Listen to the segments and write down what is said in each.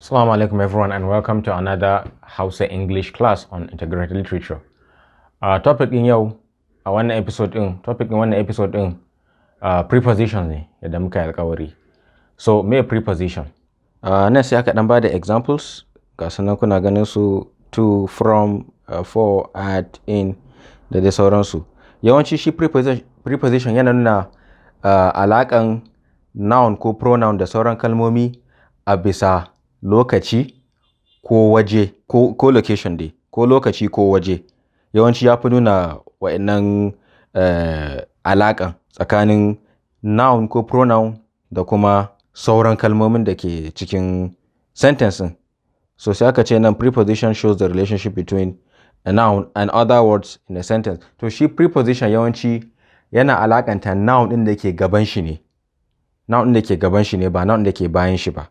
Assalamu alaikum, everyone, and welcome to another Hausa English class on integrated literature. Topic ɗin yau a wannan episode ɗin, topic ɗin wannan episode ɗin preposition ne, yadda muka yi alkawari. So, me preposition? Nan sai aka ɗan ba da examples, ga su nan kuna ganin su: to, from, for, at, in da dai sauransu. Yawanci shi preposition yana nuna alaƙan noun ko pronoun da sauran kalmomi a bisa lokaci ko waje ko location dai, ko lokaci ko waje. Yawanci ya fi nuna wa'innan alaƙan tsakanin noun ko pronoun da kuma sauran kalmomin da ke cikin sentence ɗin. So sai aka ce nan, "Preposition shows the relationship between a noun and other words in a sentence." To, shi preposition yawanci yana alaƙanta noun ɗin da ke gaban shi ne. Noun ɗin da ke gaban shi ne, ba noun ɗin da ke bayan shi ba.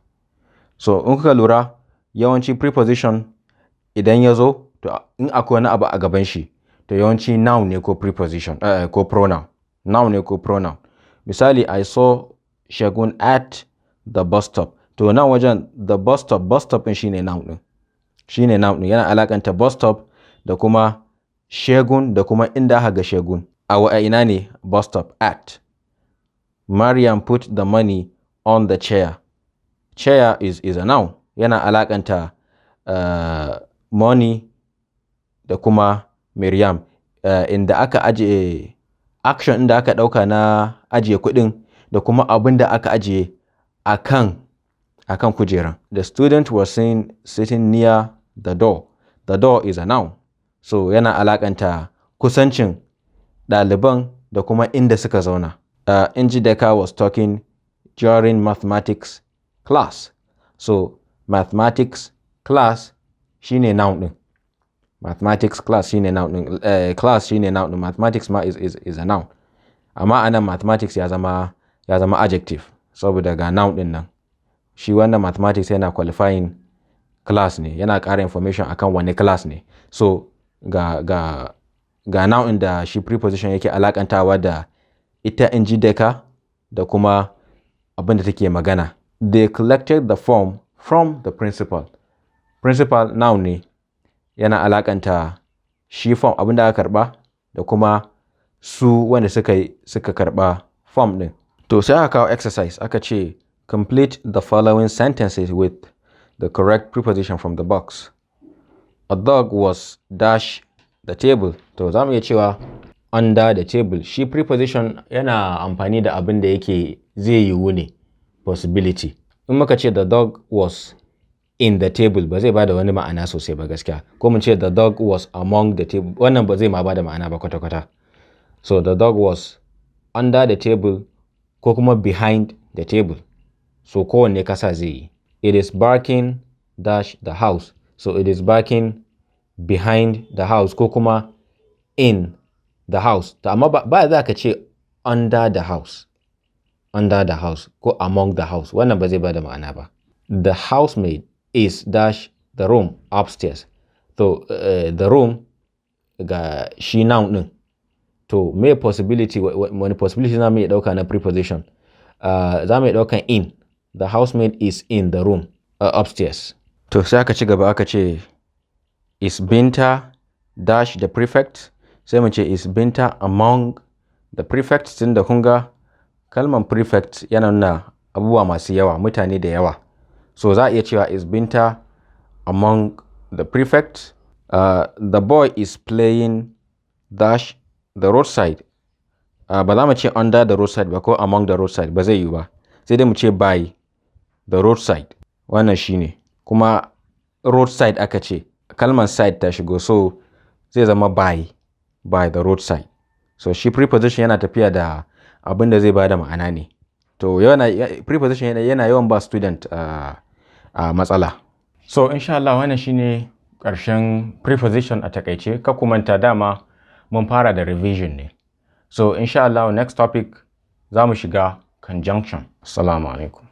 So in kuka lura, yawanci preposition idan ya zo, to in akwai wani abu a gaban shi, to yawanci noun ne ko preposition ko pronoun. Noun ne ko pronoun. Misali, "I saw Segun at the bus stop." To, nan wajen the bus stop, bus stop ɗin shine noun ɗin. Shine noun ɗin, yana alaƙanta bus stop da kuma Segun da kuma inda aka ga Segun. A ina ne? Bus stop, at. "Mariam put the money on the chair." Chair is a noun. Yana alaƙanta money da kuma Miriam. Inda aka ajiye, action ɗin da aka ɗauka na ajiye kuɗin da kuma abin da aka ajiye a kan kujeran. "The student was seen sitting near the door." The door is a noun. So yana alaƙanta kusancin ɗaliban da kuma inda suka zauna. "Njideka was talking during mathematics class." So mathematics class shine noun ɗin. Mathematics class shine noun ɗin. Class shine noun ɗin. Mathematics ma is a noun. Amma anan mathematics ya zama adjective saboda ga noun ɗin nan. Shi wannan mathematics yana qualifying class ne, yana ƙara information akan wane class ne. So ga noun ɗin da shi preposition yake alakantawa da ita Njideka da kuma abin da take magana. "They collected the form from the principal." Principal noun ne, yana alakanta shi form, abin da aka karba, da kuma su wanda suka karba form ɗin. To, sai aka kawo exercise, aka ce, "Complete the following sentences with the correct preposition from the box." "A dog was dash the table." To, za mu iya cewa under the table. Shi preposition yana amfani da abin da yake zai yiwu ne, possibility. In muka ce "The dog was in the table", ba zai bada wani ma'ana sosai ba gaskiya. Ko mun ce "The dog was among the table", wannan ba zai ma bada ma'ana ba kwata-kwata. So the dog was under the table ko kuma behind the table. So kowanne kasa zai yi. "It is barking dash the house." So it is barking behind the house ko kuma in the house. To, amma ba za ka ce under the house. Under the house ko among the house. Wannan ba zai bada ma'ana ba. "The housemaid is dash the room upstairs." To, the room ga shi noun ɗin. To, me possibility, wani possibility za mu iya ɗauka na preposition? Za mu iya ɗaukan in. The housemaid is in the room upstairs. To, sai aka ci gaba, aka ce, "Is Binta dash the prefect?" Sai mu ce, "Is Binta among the prefects?" Tunda kun ga kalman prefect yana nuna abubuwa masu yawa, mutane da yawa. So za a iya cewa, "Is Binta among the prefects?" "The boy is playing dash the roadside." Ba za mu ce under the roadside ba ko among the roadside, ba zai yiwu ba. Sai dai mu ce by the roadside. Wannan shine. Kuma roadside aka ce, kalman side ta shigo, so zai zama by the roadside. So shi preposition yana tafiya da abin da zai bada ma'ana ne. To, yana preposition yana yawan ba student matsala. So insha Allah wannan shine ƙarshen preposition a takaice. Kar ku manta, dama mun fara da revision ne. So insha Allah next topic za mu shiga conjunction. Assalamu alaikum.